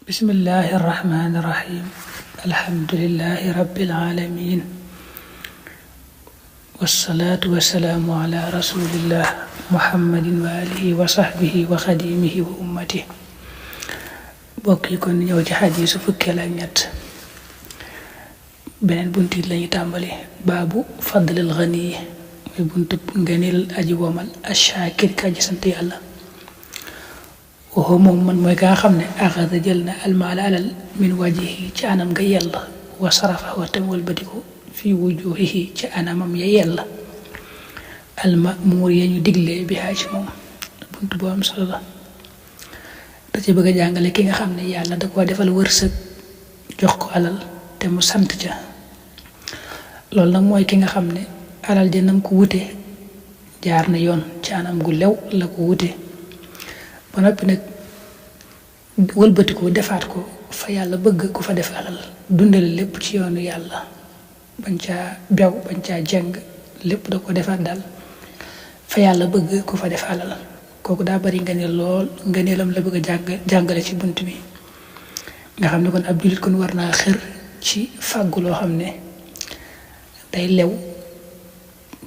bismillahi irrahmani irrahim alhamdulillahi rabbil alamin wassalaatu wassalaamu ala rasulillah muhammadin wa alihi wa sahbihi wa xadimihi wa ummati bokk yi kon ñëw ci xadiisu fukkeel ak ñett beneen buntit lañu tàmbali baabu fadlil ghani muy buntub ngëneel aji womal ashaakir ka aji sant yàlla waxoo moom man mooy ka nga xam ne axada jël na almaala alal min wajihi ci anam nga yella wa sarafa wa tam walbatiku fi wujuhihi ci anamam ya yella almamuur ya ñu diglee bi haa ci moom bunt boo am solo la da ci bëgg a jàngale ki nga xam ne yàlla da koo defal wërsëg jox ko alal te mu sant ca loolu nag mooy ki nga xam ne alal ja nam ko wute jaar na yoon ci anam gu lew la ko wute ba noppi nag wëlbatiku defaat ko fa yàlla bëgg ku fa def alal dundale lépp ci yoonu yàlla bañ caa bew bañ caa jeng lépp da ko defaat daal fa yàlla bëgg ku fa def alal kooku daa bari ngëneel lool ngëneelam la bëgg a jàngale ci bunt bi nga xam ne kon ab jullit kon war naa xër ci fàggu loo xam ne day lew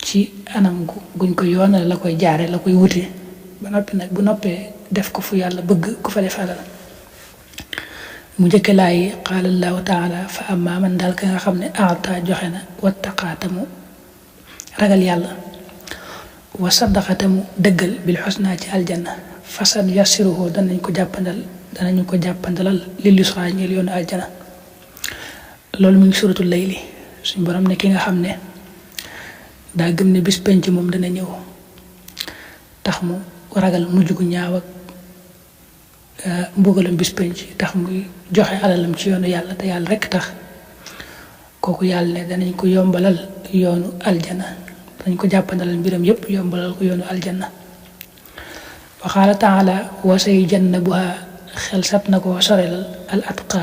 ci anam guñ ko yoonal la koy jaare la koy wute ba noppi nag bu noppee def ko fu yàlla bëgg ku fa def alal mu njëkk laay qaala allahu taala fa amma man daal ka nga xam ne aata joxe na wattaqaatamu ragal yàlla wa saddaqatamu dëggal bil xusnaa ci aljanna fasan yassiruhu danañu ko jàppandalal lil yusraa ñeel yoonu aljana loolu mu ngi suratul layli suñ borom ne ki nga xam ne daa gëm ne bis penc moom dana ñëw tax mu ragal mujj gu ñaaw ak mbugalam bis penc tax muy joxe alalam ci yoonu yàlla te yàlla rekk tax kooku yàlla ne danañ ko yombalal yoonu aljana danañ ko jàppandalal mbiram yépp yombalal ko yoonu aljana wa qaala taala wa sayujannabuha xel sat na ko sorelal al atqa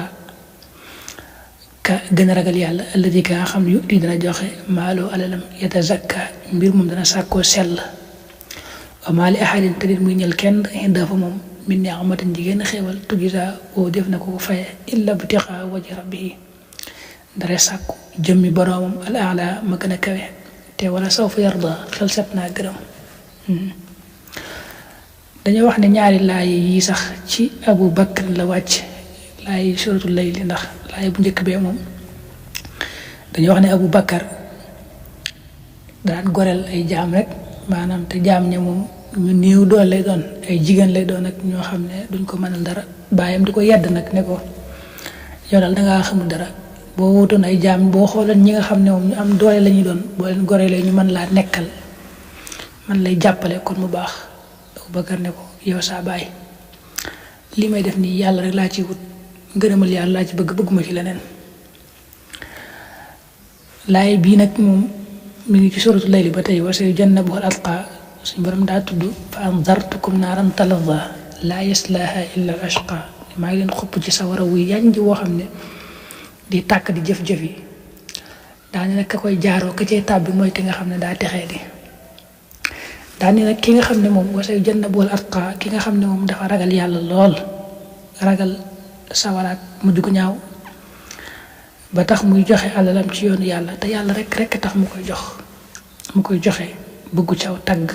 ka gën a ragal yàlla alladi ka nga xam ne yuti dana joxe maaloo alalam yatazakka mbir moom dana sàkkoo sell wa maa li ahadin te dit muy ñel kenn inda fa moom min ni'matin jigéen xéewal tujza woo def na ko faye illa btiqaa wajhi rabbihi ndare sàkku jëmmi boroomam al a'la ma gën a kawe te wala sawfa yarda xel set naa gërëm dañoo wax ne ñaari laay yi sax ci Abu Bakr la wàcc laay suratul layli ndax laay bu njëkk bee moom dañoo wax ne Abu Bakar daan goreel ay jaam rek maanaam te jaam ña moom ñu néew dool lay doon ay jigéen lay doon ak ñoo xam ne duñ ko mënal dara baayam di ko yedd nag ne ko yow daal dangaa xamul dara boo wutoon ay jaam boo xooloon ñi nga xam ne moom ñu am doole la ñuy doon boo leen goreelee ñu mën laa nekkal man lay jàppale kon mu baax Abubakar ne ko yow saa baay li may def nii yàlla rek laa ci wut ngërëmal yàlla laa ci bëgguma ci leneen laay bii nag moom mi ngi ci suratul layli ba tey wa sayujannabuha al atqa suñ borom daa tudd fa anzartukum naaran talazza laa yaslaaha illa al ashqa maa ngi leen xupp ci sawara wuy yànj woo xam ne di tàkk di jëf-jëf yi daane nag ka koy jaaroo ka cay tàbbi mooy ki nga xam ne daa texee di daane nag ki nga xam ne moom wa sayujannabuha al atqa ki nga xam ne moom dafa ragal yàlla lool ragal sawaraak mujj gu ñaaw ba tax muy joxe alalam ci yoonu yàlla te yàlla rekk tax mu koy joxe bëggu ci aw tagg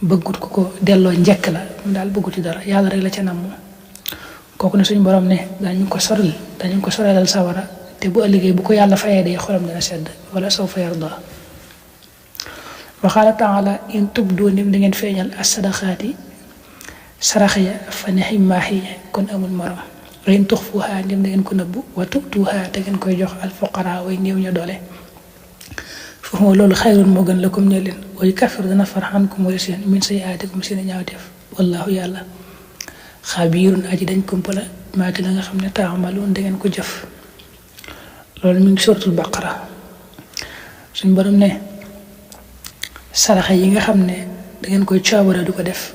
bëggut ko delloo njëkk la mu daal bëggu ci dara yàlla rek la ca namm kooku ne suñu borom ne dañu ko sorelal sawara te bu ëllëgee bu ko yàlla fayee day xolam dana sedd wala sawfa yarda wa qaala taala in tubdu ndim da ngeen feeñal as-sadaqaati sarax ya fa ni'ma hiya kon amul morom wa in tuxfuha ndim da ngeen ko nëbbu wa tu'tuha te ngeen koy jox al-fuqaraa way néew ña doole foofu loolu xayrun moo gën lakum ñe leen wa yukaffir dana far ankum wala seen min sayyi'aatikum seen ñaawteef wallaahu yàlla xabiirun aji dañ kumpala maa ci la nga xam ne taamaluun da ngeen ko jëf loolu mi ngi suratul baqara suñ borom ne saraxa yi nga xam ne da ngeen koy coobara du ko def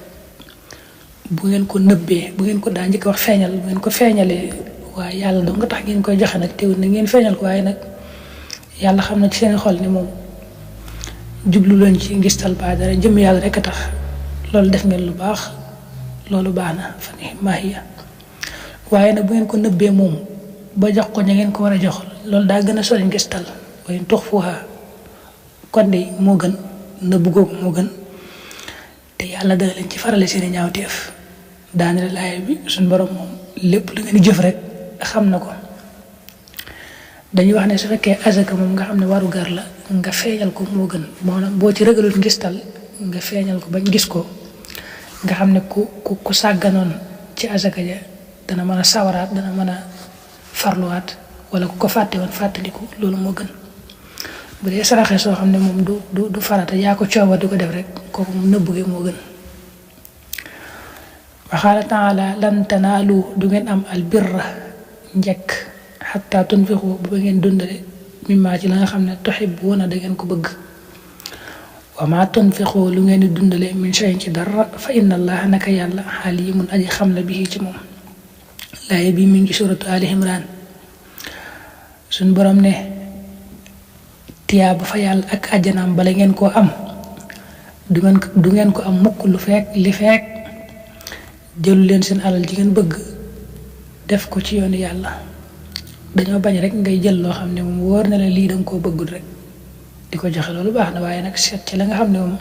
bu ngeen ko nëbbee bu ngeen ko daa njëkk wax feeñal bu ngeen ko feeñalee waaye yàlla doo nga tax ngeen koy joxe nag teewul na ngeen feeñal ko waaye nag yàlla xam na ci seen xol ni moom jublu leen ci ngistal ba dara jëm yàlla rekk a tax loolu def ngeen lu baax loolu baax na fa ni'ma hiya waaye nag bu ngeen ko nëbbee moom ba jox ko ña ngeen ko war a jox loolu daa gën a sori ngistal waaye tux fuuxa kon de moo gën nëbb googu moo gën te yàlla dana leen ci farale seeni ñaawteef daaneel laay bi suñ borom moom lépp lu ngeen di jëf rek xam na ko. dañuy wax ne su fekkee azaka moom nga xam ne waru gar la nga feeñal ko moo gën maanaam boo ci ragalul ngistal nga feeñal ko bañ gis ko nga xam ne ku sàgganoon ci azaka ja dana mën a sawaraat dana mën a farluwaat wala ku ko fàtte woon fàttaliku loolu moo gën. bu dee saraxe soo xam ne moom du farata yaa ko cooba di ko def rek kooku moom nëbbu gi moo gën. wa qaala taala lan tanaalu du ngeen am al birra njëkk xataa tunfiqu ba ngeen dundale mimmaa ci la nga xam ne tuhibbuuna da ngeen ko bëgg. wa maa tunfiqu lu ngeen di dundale min shay'in ci dara fa inna allaha naka yàlla alimun aji xam la bii ci moom. laaye bi mi ngi suratu Ali Imran suñ borom ne tiyaa ba fa yàlla ak àjjanaam bala ngeen koo am du ngeen ko am mukk li fekk jëlu leen seen alal ji ngeen bëgg def ko ci yoonu yàlla. dañoo bañ rek ngay jël loo xam ne moom wóor na la lii danga koo bëggul rek di ko joxe loolu baax na waaye nag seet ci la nga xam ne moom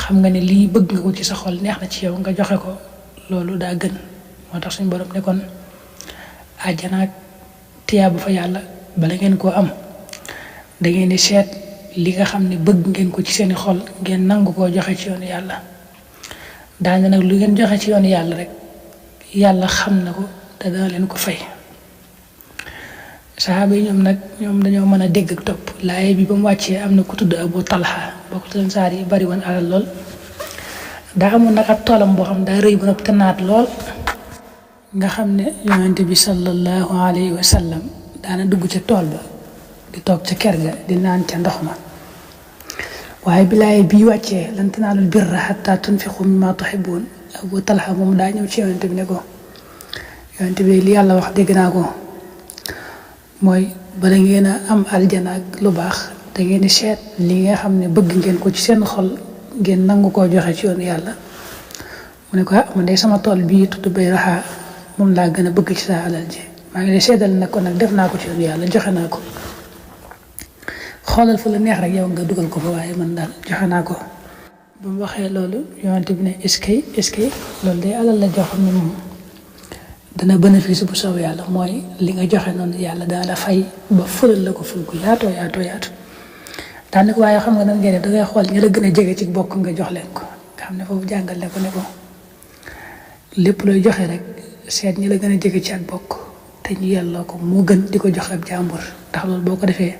xam nga ne lii bëgg nga ko ci sa xol neex na ci yow nga joxe ko loolu daa gën. moo tax suñ borom ne kon àjjana ak tiyaa bu fa yàlla bala ngeen koo am da ngeen di seet li nga xam ne bëgg ngeen ko ci seeni xol ngeen nangu koo joxe ci yoonu yàlla. daañu nag lu ngeen joxe ci yoonu yàlla rek yàlla xam na ko te dana leen ko fay. saxaaba yi ñoom dañoo mën a dégg ak topp laaye bi ba mu wàccee am na ku tudd Abu Talha bokk ci saar yi bari woon alal lool. daa amoon nag ab toolam boo xam daa rëy ba noppi te naat lool. nga xam ne yonente bi sallallahu alayhi wa sallam daana dugg ca tool ba di toog ca kër ga di naan ca ndox ma. waaye bi laaye bii wàccee lan tanaalul birra hattaa tunfiqu mimmaa tuhibbuun Abu Talha moom daa ñëw ci yonente bi ne ko yonente bi li yàlla wax dégg naa ko mooy bala ngeen a am aljana ak lu baax da ngeen di seet li nga xam ne bëgg ngeen ko ci seen xol ngeen nangu koo joxe ci yoonu yàlla. mu ne ko man de sama tool bii tudd Bayraha moom laa gën a bëgg ci sa alal ji maa ngi lay seedal nag ko nag def naa ko ci yoonu yàlla joxe naa ko. xoolal fu la neex rek yow nga dugal ko fa waaye man daal joxe naa ko. ba mu waxee loolu yonent bi ne est-ce que loolu day alal la joo xam ne moom dana bénéfice bu sow yàlla mooy li nga joxe noonu yàlla daa la fay ba fulal la ko ful gu yaatoo daanaka waaye xam nga nan ngeen def dangay xool ñi la gën a jege ci bokk nga jox leen ko nga xam ne foofu jàngal ne ko lépp looy joxe rek seet ñi la gën a jege ci ak bokk te ñu yelloo ko moo gën di ko joxe ab jàmbur ndax loolu boo ko defee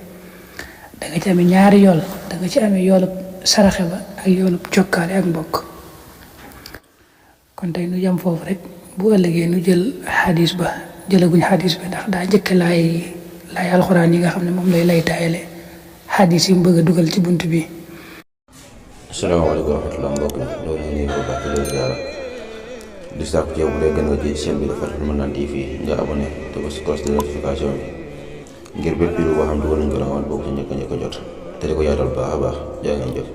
da nga ci amee ñaari yool da nga ci amee yoolub saraxe ba ak yoolub jokkaale ak mbokk. kon tey nu yem foofu rek bu ëllëgee nu jëlaguñ xadis ba ndax daa njëkk laay alxuraan yi nga xam ne moom lay taayale xadis yi mu bëgg a dugal ci bunt bi. asalaamaaleykum wa rahmatulah mbokk mi loolu ñu ngi ko baax di ziara di sàkku ci yow bu dee gën nga ci chaîne bi Fathul Mannan TV nga abonné te ba si cloche de notification bi ngir bépp vidéo boo xam ne dugal nañ ko la nga wan boobu ci njëkk a jot te di ko yaatal baax a baax jaa ngeen jëf.